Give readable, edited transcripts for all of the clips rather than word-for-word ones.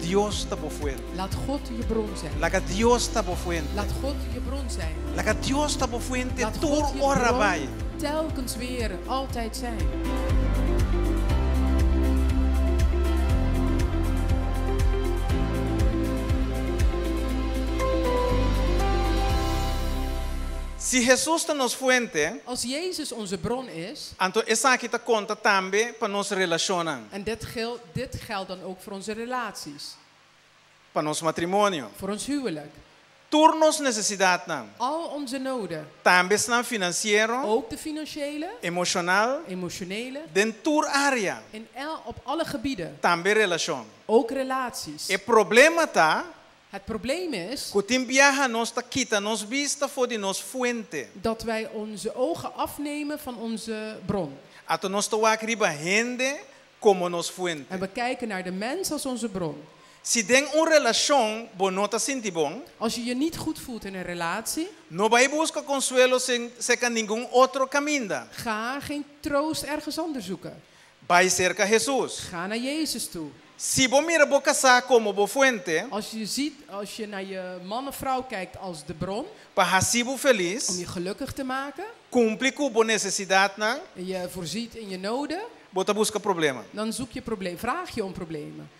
Dios ta bo fuente. Laat God je bron zijn. Laga Dios ta bo fuente. Laat God je bron zijn. Laga Dios ta bo fuente Laat tur God je ora bron bai. telkens weer altijd zijn. Si Jesus ta nos fuente, Als Jezus onze bron is, anto esaki ta konta tambe pa nos relashonnan, en dit geldt dan ook voor onze relaties, pa nos matrimonio. voor ons huwelijk, Tur nos nesesidatnan, al onze noden, tambe esnan finansiero, ook de financiële, emoshonal, emotionele, den tur área, op alle gebieden, tambe relashon. ook relaties. E problema ta Het probleem is ku tin biaha nos ta kita nos bista for di nos fuente. dat wij onze ogen afnemen van onze bron. Anto nos ta wak riba hende komo nos fuente. En we kijken naar de mens als onze bron. Si den un relashon bo no ta sinti bon, Als je je niet goed voelt in een relatie, no bai buska konsuelo sin serka ningun otro kaminda. ga geen troost ergens anders zoeken. Bai serka Jesus. Ga naar Jezus toe. Si bo mira bo kasá komo bo fuente, Als je ziet, als je naar je man of vrouw kijkt als de bron, pa hasi bo om felis, je gelukkig te maken, kumpli ku bo nesesidatnan, en je voorziet in je noden, bo ta buska problema. dan zoek je probleem, vraag je om problemen.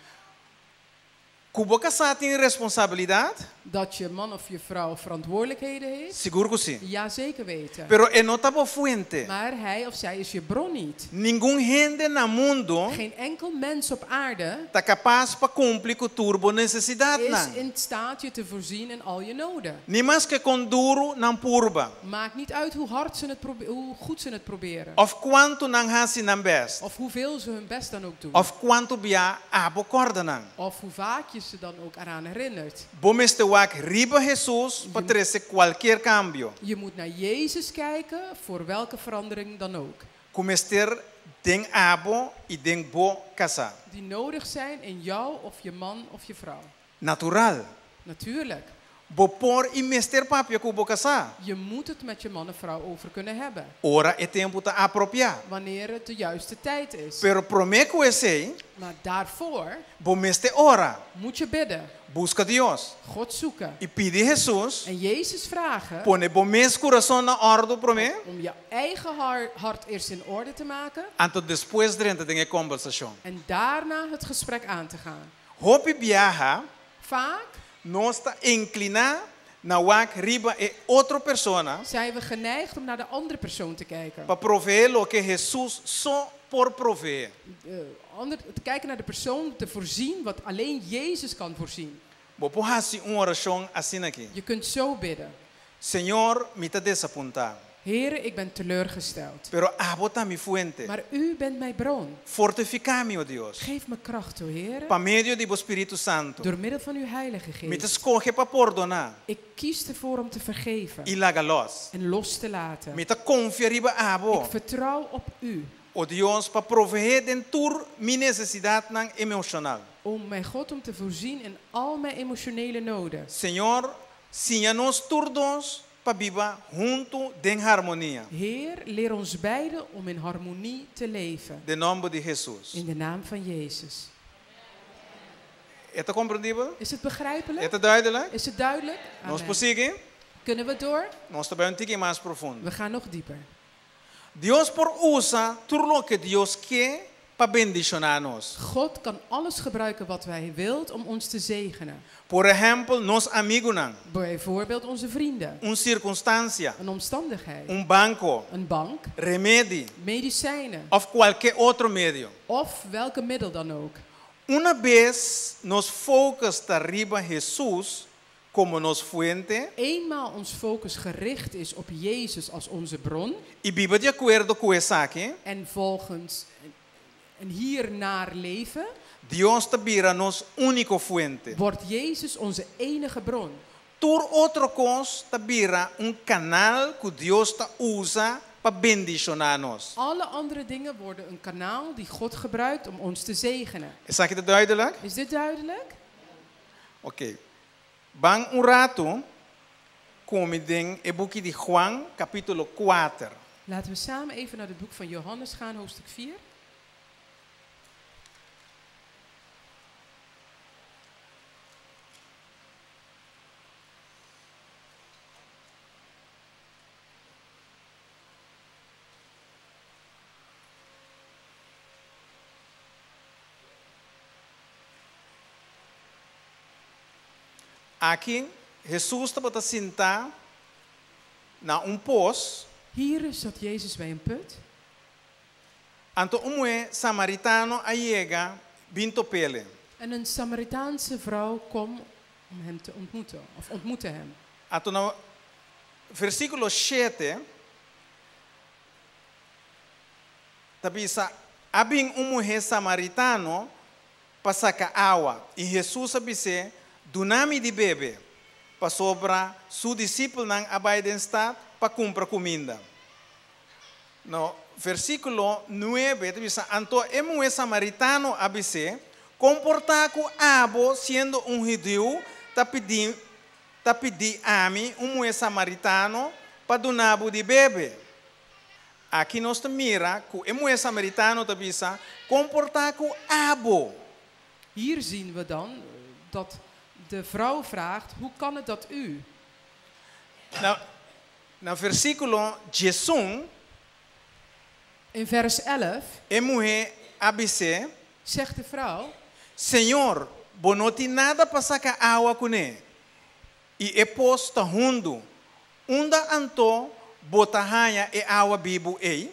Ku bo kasá tin responsabilidat? Dat je man of je vrouw verantwoordelijkheden heeft? Sigur ku si. Ja, zeker weten. Pero e no ta bo fuente. Maar hij of zij is je bron niet. Ningun hende na mundu Geen enkel mens op aarde ta kapas pa kumpli ku tur bo nesesidat is nan. in staat je te voorzien in al je noden. Ni maske kon duru nan purba. Maakt niet uit hoe, hard ze het probe- hoe goed ze het proberen. Òf kuantu nan hasi nan best. Of hoeveel ze hun best dan ook doen. Òf kuantu bia abo kòrda nan. Of hoe vaak je ze dan ook eraan herinnert. Bo mester wak riba Jesus pa trese kualke kambio. Je moet naar Jezus kijken voor welke verandering dan ook. Ku mester den abo i den bo kasá. Die nodig zijn in jou of je man of je vrouw. Natural. Natuurlijk. Bo por i mester papia ku bo kasá. Je moet het met je man of vrouw over kunnen hebben. Ora e tempu ta apropiá. Wanneer het de juiste tijd is. Pero promé ku esei, Maar daarvoor bo mester ora. moet je bidden. Buska Dios. God zoeken. I pidi Jesus, En Jezus vragen pone bo mes kurason na òrdu promé, om je eigen hart eerst in orde te maken. anto despues drenta den e kombersashon. En daarna het gesprek aan te gaan. Hopi biaha, Vaak nos ta inkliná na wak riba e otro persona zijn we geneigd om naar de andere persoon te kijken. pa proveé loke Jesus so por proveé. Te kijken naar de persoon te voorzien wat alleen Jezus kan voorzien. Bo por hasi un orashon asina aki. Je kunt zo bidden. Señor, mi ta desapuntá, Here, ik ben teleurgesteld. pero abo ta mi fuente. Maar u bent mijn bron. Fortifiká mi, o Dios, Geef me kracht, o Heer. pa medio di bo Spiritu Santu. Door middel van uw Heilige Mi ta Geest. skohe pa pordoná Ik kies ervoor om te vergeven i laga los. en los te laten. Mi ta konfia riba Ik abo, vertrouw op u o Dios, pa proveé den tur mi nesesidatnan emoshonal. om mijn God om te voorzien in al mijn emotionele noden. Señor, siña nos tur dos pa biba huntu den harmonia. Heer, leer ons beiden om in harmonie te leven. Den nòmber di Jesus. In de naam van Jezus. E ta komprendibel? Is het begrijpelijk? E ta duidelijk? Is het duidelijk? Nos Amen. por sigui? Kunnen we door? Nos ta bai un tiki mas profundo. We gaan nog dieper. Dios por usa tur loke Dios ke pa bendishoná nos. God kan alles gebruiken wat hij wilt om ons te zegenen. Por ehèmpel, nos amigunan, Bijvoorbeeld onze vrienden, un sirkunstansia, een omstandigheid, un banko, een bank, remedi medicijnen òf kualke otro medio. of welke middel dan ook. Unabes nos focus ta riba Jesus komo nos fuente Eenmaal ons focus gericht is op Jezus als onze bron i biba di akuerdo ku esaki, en volgens en hiernaar leven, Dios ta bira nos úniko fuente. wordt Jezus onze enige bron. Tur otro kos ta bira un kanal ku Dios ta usa pa bendishoná nos. Alle andere dingen worden een kanaal die God gebruikt om ons te zegenen. Esaki ta duidelijk? Is dit duidelijk? Oké. Ban un ratu ku mi den e buki di Juan, kapítulo 4. Laten we samen even naar het boek van Johannes gaan, hoofdstuk 4. Aki Hesus tabata sintá na un pos. Hier zat Jezus bij een put. Anto un muhé samaritano a yega bin top'é. En een Samaritaanse vrouw kwam om hem te ontmoeten, of ontmoette hem. Anto na versíkulo shete ta bisa, A bin un muhé samaritano pa saka awa, i Hesus a bis'é, Duna mi di bebe, pasobra su disipelnan a bai den stat pa kumpra kuminda. Na versíkulo nuebe ta bisa, Anto e muhé samaritano a bis'é, Kon por ta ku abo, siendo un hudiu, ta pidi ta pidi ami, un muhé samaritano, pa duna bo di bebe? Aki nos ta mira ku e muhé samaritano ta bisa, Kon por ta ku abo? Hier zien we dan dat de vrouw vraagt, hoe kan het dat u? Na versíkulo 11. In vers 11. E muhé a bis'é. Zegt de vrouw. Señor, bo no tin nada pa saka awa kuné, i e pos ta hundu. Unda anto bo ta haña e awa bibu ei?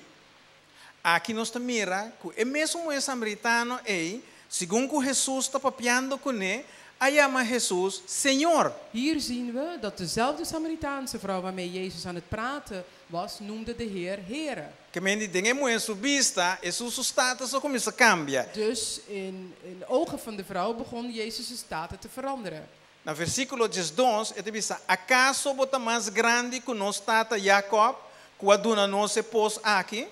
Aki nos ta mira ku e mesun muhé samaritano ei, segun ku Hesus ta papiando kuné, a yama Hesus Señor. Hier zien we dat dezelfde Samaritaanse vrouw waarmee Jezus aan het praten was, noemde de Heer Here. Ke men di den e muhé su bista, Hesus su status a kuminsá kambia. Dus in de ogen van de vrouw begon Jezus zijn status te veranderen. Na versíkulo 12 e ta bisa, Akaso bo ta mas grandi ku nos tata Jakòb, ku a duna nos e pos aki,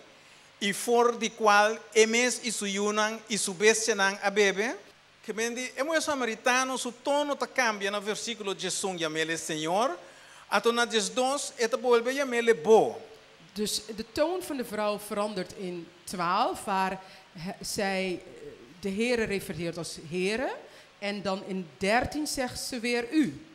i for di kual e mes i su yunan i su bestianan a bebe? Ke men di, e muhé samaritano su tono ta kambia na versíkulo 11 yam'el e Señor, anto na 12 e ta bolbe yam'el e bo. Dus de toon van de vrouw verandert in 12, waar zij de Here refereert als Here, en dan in 13 zegt ze weer u.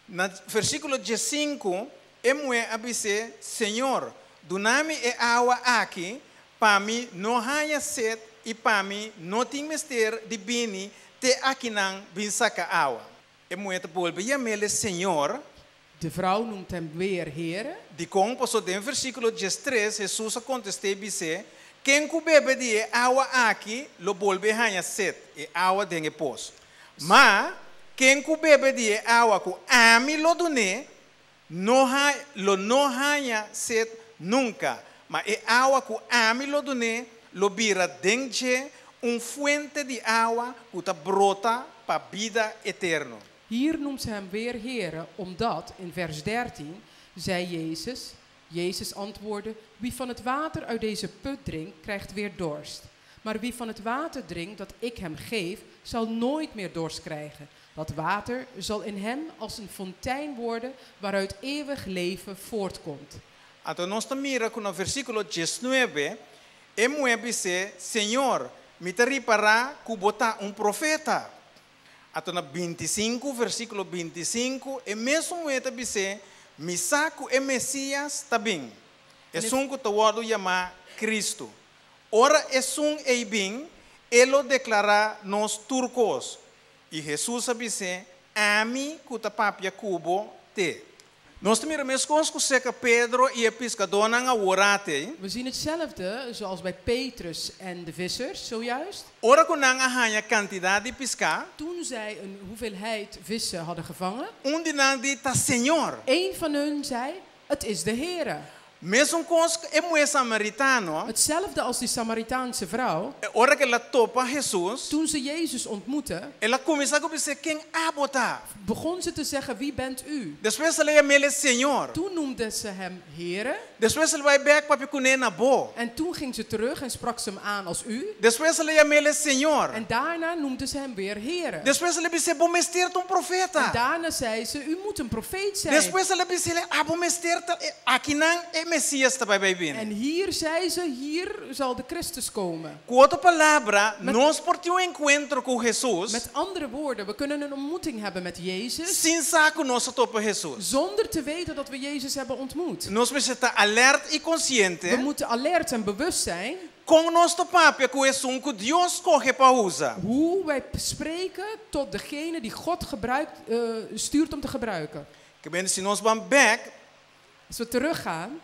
Na versíkulo 15, e muhé a bis'é, Señor, duna mi e awa aki, pa mi no haña set i pa mi no tin mester di bini te akinan bin saka awa. E muhé ta bolbe yam'el e Señor. De vrouw noemt hem weer Here. Dikon? Pasobra den versíkulo 13 Hesus a kontest'é i bis'é, Ken ku bebe di e awa aki lo bolbe haña set, e awa den e pos. Ma, ken ku bebe di e awa ku ami lo dun'é, no lo no haña set nunka, ma e awa ku ami lo dun'é lo bira den dje un fuente di awa ku ta brota pa bida eterno. Hier noemt ze hem weer Here, omdat, in vers 13, zei Jezus, Jezus antwoordde, Wie van het water uit deze put drinkt, krijgt weer dorst. Maar wie van het water drinkt dat ik hem geef, zal nooit meer dorst krijgen. Dat water zal in hem als een fontein worden waaruit eeuwig leven voortkomt. Anto nos ta mira ku na versíkulo 19 e muhé bis'é, Señor, mi ta ripará ku bo ta un profeta. Anto na 25, versíkulo 25, e mesun muhé ta bis'é, Mi sa ku e Mesías ta bin, esun ku ta wòrdu yamá Kristu. Ora esun ei bin, e lo deklará nos tur kos. I Hesus a bis'é, Ami ku ta papia ku bo t'e. Nos ta mira meskos ku seka Pedro i e piskadónan awor ate. We zien hetzelfde zoals bij Petrus en de vissers zojuist. Ora ku nan a haña kantidat di piská. Toen zij een hoeveelheid vissen hadden gevangen. Un di nan di, Ta Señor. Een van hun zei, Het is de Here. Mesun kos ku e muhé samaritano. Hetzelfde als die Samaritaanse vrouw. E ora ku el a topa Hesus. Toen ze Jezus ontmoette. El a kuminsá ku bis'é, Ken abo ta? Begon ze te zeggen, Wie bent u? Despues el a yam'é Señor. Toen noemde ze hem Here. Despues el a bai bèk papia kuné na bo. En toen ging ze terug en sprak ze hem aan als u. Despues el a yam'é Señor. En daarna noemde ze hem weer Here. Despues el a bis'é, Bo mester ta un profeta. En daarna zei ze, U moet een profeet zijn. Despues el a bis'é, Abo mester ta e akinan e Mesias ta bai bai bini. En hier zei ze, Hier zal de Christus komen. Ku otro palabra, nos por tin un enkuentro ku Hesus. Met andere woorden, we kunnen een ontmoeting hebben met Jezus. Sin sa ku nos a topa Hesus. Zonder te weten dat we Jezus hebben ontmoet. Nos mester ta alert i konsiente. We moeten alert en bewust zijn. Kon nos ta papia ku esun ku Dios skohe pa usa? Hoe wij spreken tot degene die God stuurt om te gebruiken. Ke men si nos ban bèk, Als we teruggaan,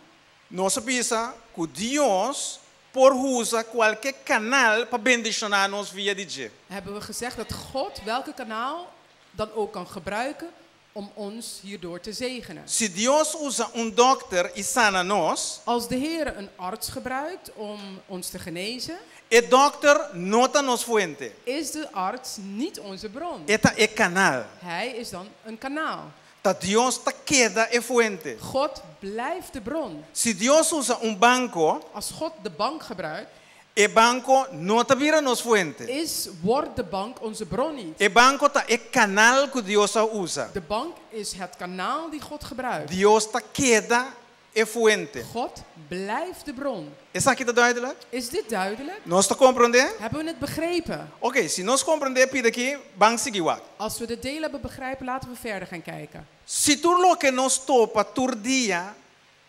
nos a bisa ku Dios por usa kualke kanal pa bendishoná nos via di dje. Hebben we gezegd dat God welke kanaal dan ook kan gebruiken om ons hierdoor te zegenen. Si Dios usa un dòkter i sana nos, Als de Heer een arts gebruikt om ons te genezen, e dòkter no ta nos fuente, is de arts niet onze bron. E ta e kanal. Hij is dan een kanaal. Ta Dios ta keda e fuente. God blijft de bron. Si Dios usa un banko, Als God de bank gebruikt, e banko no ta bira nos fuente. Wordt de bank onze bron niet. E banko ta e kanal ku Dios a usa. De bank is het kanaal die God gebruikt. Dios ta keda e fuente. God blijft de bron. Esaki ta duidelijk? Is dit duidelijk? Nos ta komprondé? Hebben we het begrepen? Oké, si nos komprondé e pida akí, ban sigui wak. Als we dit deel hebben begrepen, laten we verder gaan kijken. Si tur loke nos topa tur dia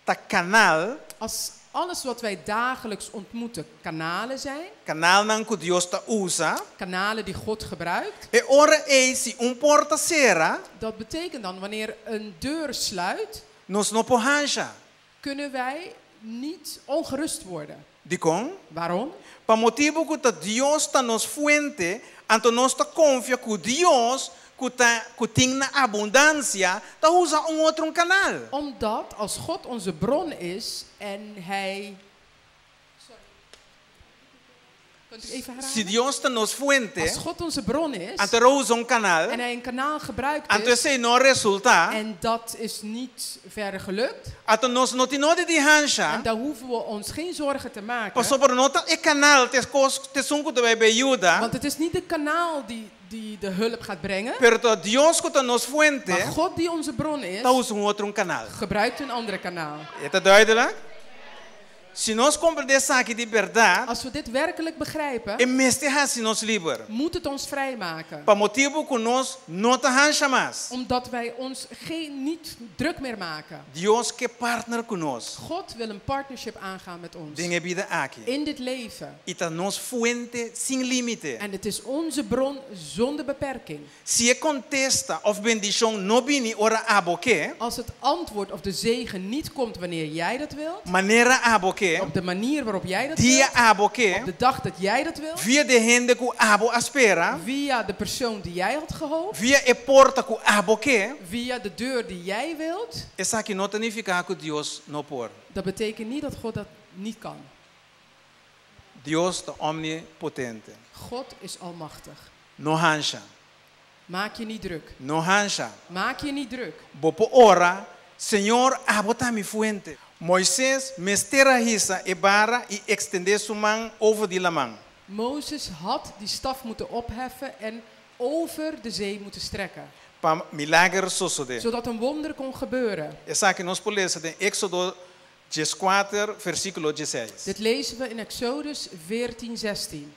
ta kanal, Als alles wat wij dagelijks ontmoeten kanalen zijn, kanalnan ku Dios ta usa, kanalen die God gebruikt, e ora ei si un porta sera, dat betekent dan wanneer een deur sluit, nos no por hansha. Kunnen wij niet ongerust worden. Dikon? Waarom? Pa motibu ku ta Dios ta nos fuente, anto nos ta konfia ku Dios ku ta ku tin na abundansia, ta usa un otro un kanal. Omdat als God onze bron is en hij. Sorry. Kunt u even Si herhalen? Dios ta nos fuente, Als God onze bron is anto e ta usa un kanal, en hij een kanaal gebruikt anto is esei no resultá, en dat is niet verder gelukt, anto nos no tin nodi di hansha, en daar hoeven we ons geen zorgen te maken. Pasobra no ta e kanal ta kos ta esun ku ta bai yuda, Want het is niet de kanaal die de hulp gaat brengen, pero ta Dios ku ta nos fuente, maar God die onze bron is, ta usa un otro un kanal. Gebruikt een andere kanaal. E ta duidelijk? Si nos komprondé esaki di bèrdat, Als we dit werkelijk begrijpen, e mester hasi nos liber. Moet het ons vrijmaken. Pa motibu ku nos no ta hansha mas. Omdat wij ons geen, niet druk meer maken. Dios ke partner ku nos. God wil een partnership aangaan met ons. Den e bida aki. In dit leven. E ta nos fuente sin límite. En het is onze bron zonder beperking. Si e kontesta òf bendishon no bini ora abo ke, Als het antwoord of de zegen niet komt wanneer jij dat wilt, manera abo ke, op de manier waarop jij dat dia wilt, abo ke, op de dag dat jij dat wilt, via di hende ku abo a spera, via de persoon die jij had gehoopt, via e porta ku abo ke, via de deur die jij wilt, esaki no ta nifiká ku Dios no por. Dat betekent niet dat God dat niet kan. Dios ta omnipotente. God is almachtig. No hansha. Maak je niet druk. No hansha. Maak je niet druk. Bo por ora, Señor, abo ta mi fuente. Moises mester a hisa e bara i ekstendé su man over di laman. Mozes had die staf moeten opheffen en over de zee moeten strekken. Pa milager sosodé. Zodat een wonder kon gebeuren. Esaki nos por lesa den Éksodo 14, versíkulo 16. Dit lezen we in Exodus 14, 16.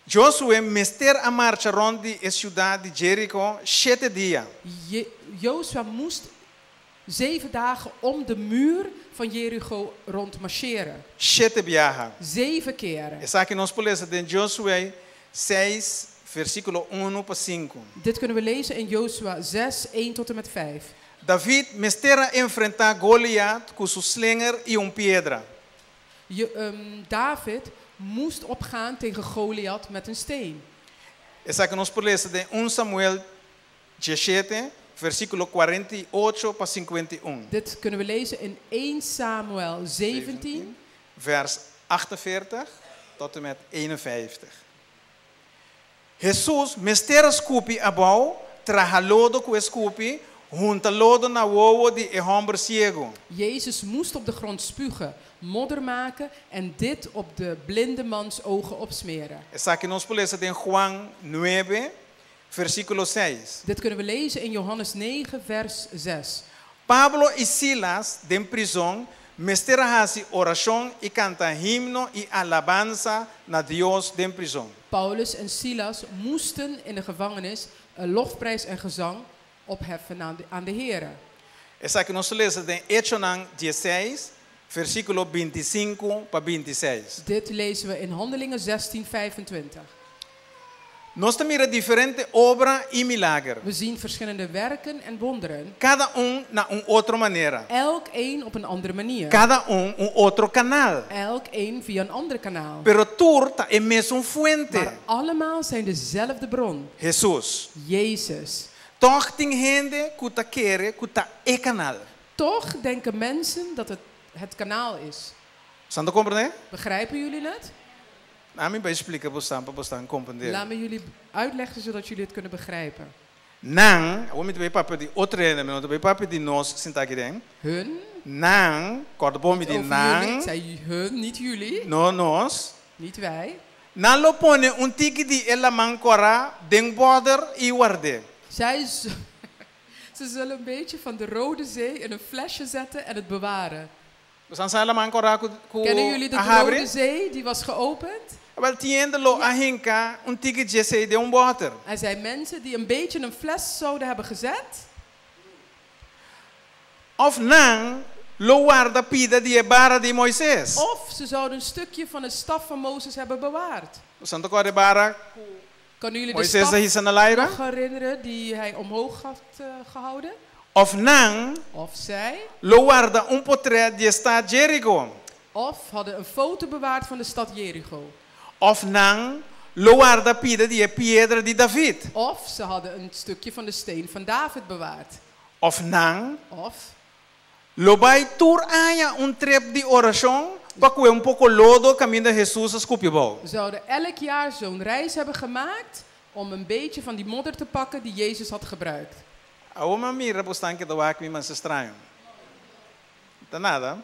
Josué mester a marcha rònt di e siudat di Jeriko shete dia. Jozua moest 7 dagen om de muur van Jericho rond marcheren. Shete biaha. Zeven keren. Esaki nos por lesa den Josué 6, versíkulo 1 pa 5. Dit kunnen we lezen in Jozua 6, 1 tot en met 5. David mester a enfrentá Goliat ku su slenger i un piedra. David moest opgaan tegen Goliath met een steen. Esaki nos por lesa den 1 Samuel 17, versíkulo 48 pa 51. Dit kunnen we lezen in 1 Samuel 17, vers 48 tot en met 51. Hesus mester a skupi abou, traha lodo ku skupi, hunta lodo na wowo di e hòmber siegu. Jezus moest op de grond spugen, modder maken en dit op de blinde mans ogen opsmeren. Esaki nos por lesa den Juan 9, versíkulo 6. Dit kunnen we lezen in Johannes 9, vers 6. Pablo i Silas den prizòn mester a hasi orashon i kanta himno i alabansa na Dios den prizòn. Paulus en Silas moesten in de gevangenis een lofprijs en gezang opheffen aan de Here. Esaki nos ta lesa den Echonan 16, versíkulo 25 pa 26. Dit lezen we in Handelingen 16, 25. Nos ta mira diferente obra i milager. We zien verschillende werken en wonderen. Kada un na un otro manera. Elk één op een andere manier. Kada un un otro kanal. Elk één via een ander kanaal. Pero tur ta e mesun fuente. Maar allemaal zijn dezelfde bron. Hesus. Jezus. Tòg tin hende ku ta kere ku ta e kanal. Toch denken mensen dat het het kanaal is. Boso ta komprondé? Begrijpen jullie het? Ami bai splika boso pa boso komprondé. Laat me jullie uitleggen zodat jullie het kunnen begrijpen. Nan, awor mi ta bai papia di otro hende, mi no ta bai papia di nos sintá aki den. Hun, Nan, kòrda bon mi di over jullie, ik nan, zei hun, niet jullie, no nos. niet wij. Nan lo pone un tiki di e laman kòrá den bòter i ward'é. Zij ze zullen een beetje van de Rode Zee in een flesje zetten en het bewaren. Boso sa laman kòrá ku ku Kennen jullie de a habri? Rode Zee? Die was geopend. Wel, tin hende lo a hinka un tiki di esei den un bòter. Er zijn mensen die een beetje een fles zouden hebben gezet. Òf nan lo warda pida di e bara di Moises. Of ze zouden een stukje van de staf van Mozes hebben bewaard. Boso ta kòrda e bara Kunnen jullie de Moises a staf hisa na laira? nog herinneren die hij omhoog had gehouden? Òf nan Of zij. lo warda un potrèt di e stat Jericho. Of hadden een foto bewaard van de stad Jericho. Òf nan lo warda pida di e piedra di David. Of ze hadden een stukje van de steen van David bewaard. Òf nan Of lo bai tur aña un trip di orashon pa kue un poko lodo kaminda Hesus a skupi abou. we zouden elk jaar zo'n reis hebben gemaakt om een beetje van die modder te pakken die Jezus had gebruikt. Awor mi a mira bosnan ta wak mi masha straño. Ta nada.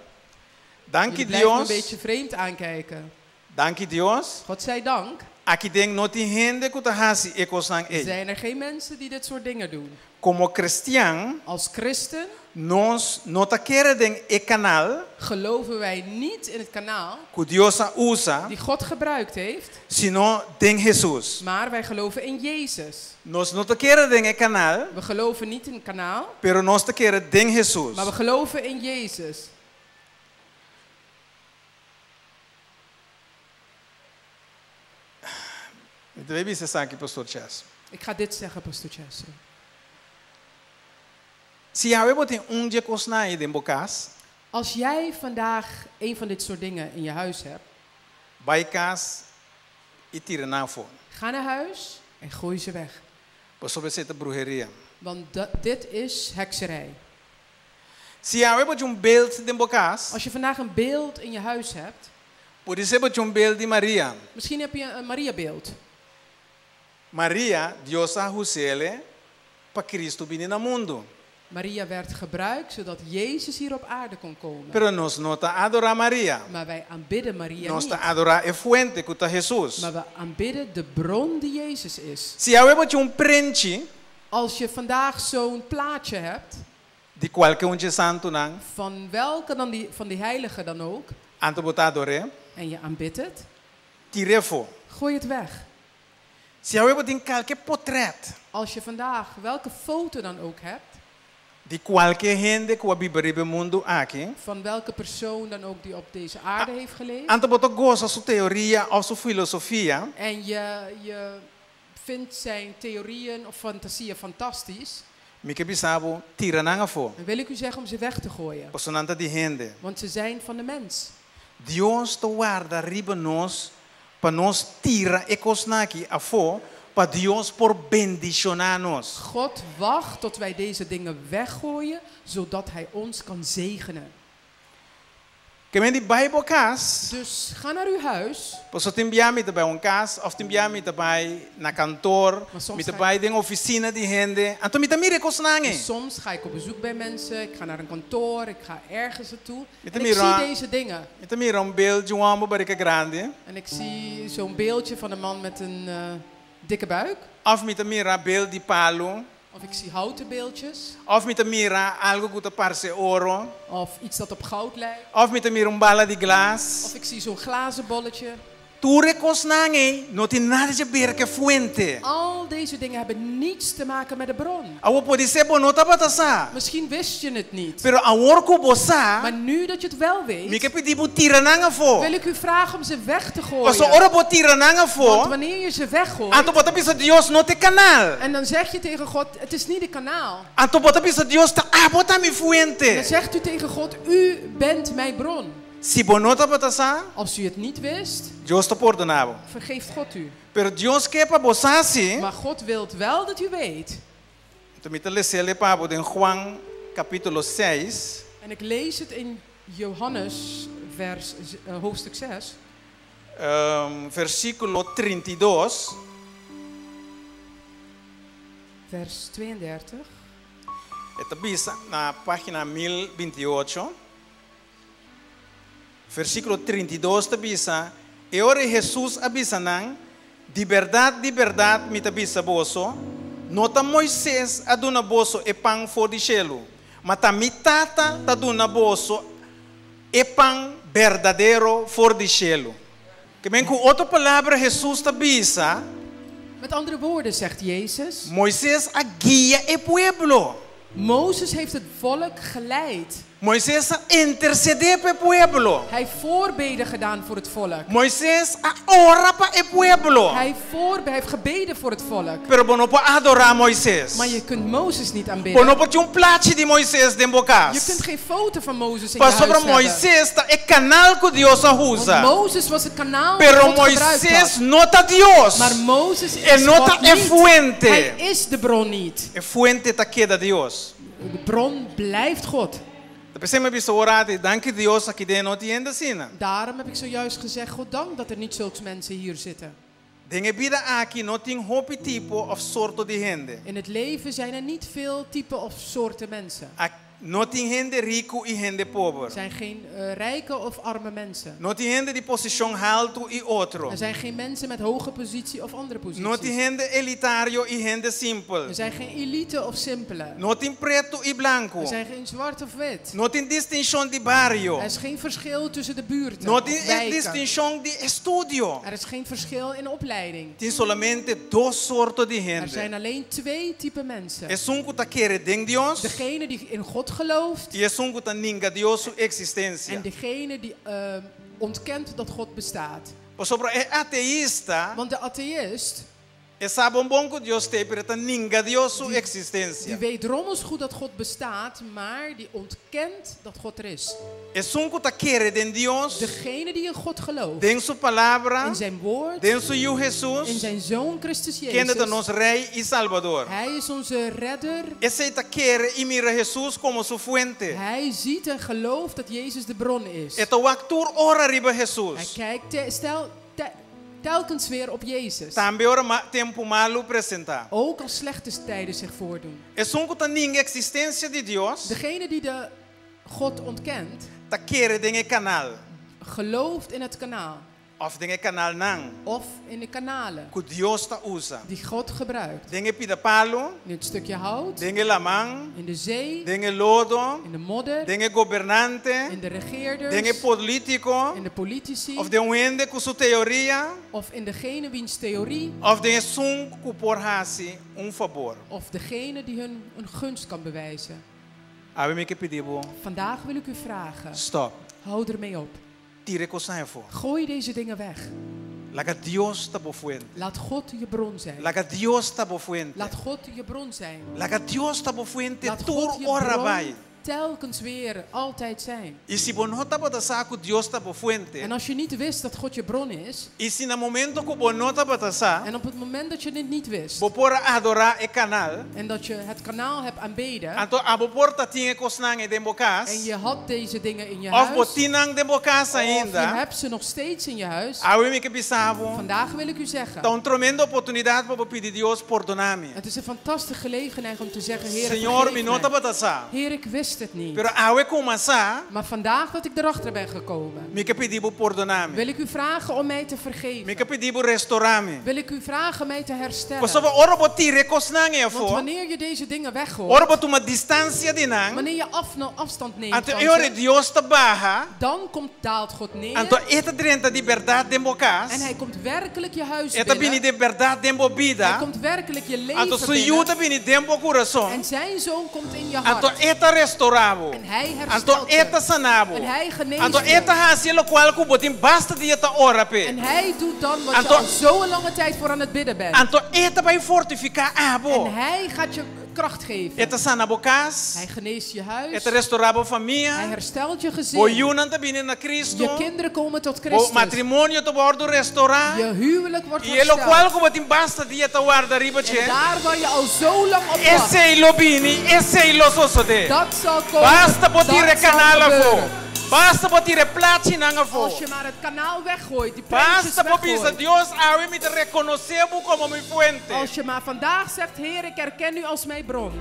Danki Jullie blijven me een Dios. beetje vreemd aankijken. Danki Dios. God zij dank, Aki den no tin hende ku ta hasi e kosnan ei. zijn er geen mensen die dit soort dingen doen. Komo kristian, Als christen nos no ta kere den e kanal geloven wij niet in het kanaal ku Dios a usa, die God gebruikt heeft, sino den Hesus. maar wij geloven in Jezus. Nos no ta kere den e kanal, We geloven niet in het kanaal, pero nos ta kere den Hesus. maar we geloven in Jezus. Mi ta bai bisa esaki, Pastor Chas. Ik ga dit zeggen, Pastor Chester. Si awe bo tin un di e kosnan ei den bo kas, Als jij vandaag een van dit soort dingen in je huis hebt, bai kas i tira nan afó. ga naar huis en gooi ze weg. Pasobra esei ta bruheria. Want dit is hekserij. Si awe bo tin un beeld den bo kas, Als je vandaag een beeld in je huis hebt, podisé bo tin un beeld di Maria. misschien heb je een Mariabeeld. Maria, Dios a us'é pa Kristu bini na mundu. Maria werd gebruikt zodat Jezus hier op aarde kon komen. Pero nos no ta adorá Maria. Maar wij aanbidden Maria Nos niet. ta adorá e fuente ku ta Hesus. Maar we aanbidden de bron die Jezus is. Si awe bo tin un prenchi Als je vandaag zo'n plaatje hebt, di kualke un di e santunan, van welke dan die, van die heilige dan ook, anto bo ta ador'é, en je aanbidt het, tir'é afó. gooi het weg. Si awe bo tin kualke potrèt Als je vandaag welke foto dan ook hebt, di kualke hende ku a biba riba e mundu aki, van welke persoon dan ook die op deze aarde heeft geleefd, anto bo ta gosa su teoria òf su filosofia, en je vindt zijn theorieën of fantasieën fantastisch, mi ke bisa bo tira nan afó. dan wil ik u zeggen om ze weg te gooien. Pasobra nan ta di hende. Want ze zijn van de mens. Dios ta warda riba nos pa nos tira e kosnan aki afó pa Dios por bendishoná nos. God wacht tot wij deze dingen weggooien, zodat Hij ons kan zegenen. Ke men di bai bo kas, Dus ga naar uw huis. pasobra tin bia mi ta bai un kas, òf tin bia mi ta bai na kantor, Maar soms mi ta ga bai den ofisina di hende. Anto mi ta mira e kosnan ei. Dus soms ga ik op bezoek bij mensen, ik ga naar een kantoor, ik ga ergens naartoe. Met En de ik mira- zie deze dingen. Mi ta mira un beeld di un hòmber barika grandi. En ik zie zo'n beeldje van een man met een dikke buik. Òf mi ta mira beeld di palu. Of ik zie houten beeldjes. Òf mi ta mira algu ku ta parse oro. Of iets dat op goud lijkt. Òf mi ta mira un bala di glas. Of ik zie zo'n glazen bolletje. Tur e kosnan ei no tin nada di haber ku e fuente. Al deze dingen hebben niets te maken met de bron. Awor podisé bo no tabata sa. Misschien wist je het niet. Pero awor ku bo sa, Maar nu dat je het wel mi weet, ke pidi bo tira nan afó. wil ik u vragen om ze weg te Paso gooien. ora bo tira nan Want afó, wanneer je ze weggooit, anto bo ta bisa Dios no ta e kanal. en dan zeg je tegen God, het is niet de kanaal. Anto bo ta bisa Dios ta abo ta mi Dan fuente. zegt u tegen God, u bent mijn bron. Si bo no tabata sa, Als u het niet wist, Dios ta pordoná bo. vergeeft God u. Pero Dios ke pa bo sa si. Maar God wil wel dat u weet. Anto mi ta les'é pa bo den Juan kapítulo 6. En ik lees het in Johannes hoofdstuk 6, Versíkulo 32. vers 32. E ta bisa na página 1028. Versíkulo 32 ta bisa, E ora Hesus a bisa nan, di berdat, di berdat, mi ta bisa boso, no ta Moises a duna boso e pan for di shelu, ma ta mi Tata ta duna boso e pan berdadero for di shelu. Ke men ku otro palabra Hesus ta bisa, Met andere woorden zegt Jezus, Moises a guia e pueblo. Mozes heeft het volk geleid. Moises a intersedé pa e pueblo. Hij heeft voorbeden gedaan voor het volk. Moises a ora pa e pueblo. Hij heeft gebeden voor het volk. Pero bo no por adorá Moises. Maar je kunt Mozes niet Bo aanbidden. no por tin un plachi di Moises den bo Je kunt kas. geen foto van Mozes in je Pasobra huis hebben. Moises ta e kanal ku Dios a Want usa. Mozes was het kanaal dat Pero God gebruikt Moises had. no ta Dios. Maar Mozes E is no God ta e niet. fuente. Hij is de bron niet. E fuente ta keda Dios. De bron blijft God. P'esei mi a bisa awor aki, danki Dios aki den no tin hende asina. Daarom heb ik zojuist gezegd, God dank dat er niet zulke mensen hier zitten. Den e bida aki no tin hopi tipo òf sorto di hende. In het leven zijn er niet veel typen of soorten mensen. No tin hende riku i hende pober. Er zijn geen rijke of arme mensen. No tin hende di posishon haltu i otro. Er zijn geen mensen met hoge positie of andere No tin positie. hende elitario i hende simpel. Er zijn geen elite of simpele. No tin pretu i blanku. Er zijn geen zwart of wit. No tin distinshon di bario. Er is geen verschil tussen de buurten No of tin wijken. distinshon di estudio. Er is geen verschil in opleiding. Tin solamente dos sorto di Er hende. zijn alleen twee typen mensen. Esun ku ta kere den Dios Degene die in God gelooft i esun ku ta ninga Dios su eksistensia. en degene die ontkent dat God bestaat. Pasobra e ateista, Want de atheïst, e sa bon bon ku Dios t'ei, pero e ta ninga Dios su die eksistensia. weet drommels goed dat God bestaat, maar die ontkent dat God er is. Esun ku ta kere den Dios, Degene die in God gelooft, den su palabra, in zijn woord, den su Yu in Hesus, zijn zoon Christus kende ta Jezus. nos Rei i Salbador. Hij is onze redder. Esei ta kere i mira Hesus komo su fuente. Hij ziet en gelooft dat Jezus de bron is. E ta wak tur ora riba Hij Hesus. kijkt telkens weer op Jezus. Tambe ora tempu malu presentá. Ook als slechte tijden zich voordoen. Esun ku ta ninga eksistensia di Dios, Degene die de God ontkent, ta kere den e kanal. gelooft in het kanaal. Òf den e kanalnan. Of in de kanalen Ku Dios ta usa. die God gebruikt. Den e pida palu, In het stukje hout, den e laman, in de zee, den e lodo, in de modder, den e gobernante, in de den e regeerders, polítiko, in de politici, òf den un hende ku su teoria, of in degene wiens theorie, òf den esun ku por hasi un fabor. of degene die hun een gunst kan bewijzen. Awe mi ke pidi bo, Vandaag wil ik u vragen, stòp. hou ermee op. Tira e kosnan afó. Gooi deze dingen weg. Laga Dios ta bo fuente. Laat God je bron zijn. Laga Dios ta bo fuente. Laat God je bron zijn. Laga Dios ta bo fuente Laat tur God je ora bron bai. telkens weer altijd zijn. I si bo no tabata sa ku Dios ta bo fuente. En als je niet wist dat God je bron is, I si na momento ku bo no tabata sa, en op het moment dat je dit niet wist, bo por a adorá e kanal, en dat je het kanaal hebt aanbeden, anto abo por tatin e kosnan ei den bo kas, en je had deze dingen in je òf bo huis, tin nan den bo kas of je ainda, hebt ze nog steeds in je huis, awe mi ke bisa bo, vandaag wil ik u zeggen, ta un tremendo oportunidat pa bo pidi Dios pordoná mi. het is een fantastische gelegenheid om te zeggen, Heer, Señor, mi vergeef no mij. tabata sa. Heer, ik wist wist het niet. Pero awe ku m'a sa, Maar vandaag dat ik erachter ben gekomen, mi ke pidi bo pordoná mi. wil ik u vragen om mij te Mi vergeven. ke pidi bo restourá mi. Wil ik u vragen mij te herstellen. Pasobra ora bo tira e kosnan Want afó, wanneer je deze dingen weggooit, ora bo tuma distansia di nan, wanneer je afstand neemt anto van e ora ze, Dios ta baha, dan komt, daalt God neer anto e ta drenta di bèrdat den bo kas, en hij komt werkelijk je huis e ta bini binnen. di bèrdat den bo Hij bida, komt werkelijk je anto leven su yu binnen. ta bini den bo kurason, En zijn zoon komt in je anto hart. e ta restourá bo, En hij anto herstelt e ta je. sana bo, En hij geneest anto e je. ta hasi lokual ku bo tin basta dia ta ora p'e. En hij doet dan wat je Anto- al zo'n lange tijd voor aan het bidden bent. Anto e ta bai fortifiká abo. En hij gaat je kracht geven. E ta sana bo kas, Hij geneest je huis. e ta restourá bo Hij famia, herstelt je bo gezin. yunan ta bini na Kristu, Je kinderen komen tot bo Christus. matrimonio ta wòrdu restourá. Je huwelijk wordt I e lokual hersteld. ku bo tin basta dia ta warda riba En dje, daar waar je al zo lang op wacht, esei lo bini, esei lo sosodé. dat zal komen. Basta bo tira Dat zal kanal afó. gebeuren. Basta bo tira plachinan afó. Als je maar het kanaal weggooit, die prentjes Basta bo bisa weggooit. Dios awe mi ta rekonosé bo komo mi fuente. Als je maar vandaag zegt, Heer, ik herken u als mijn bron.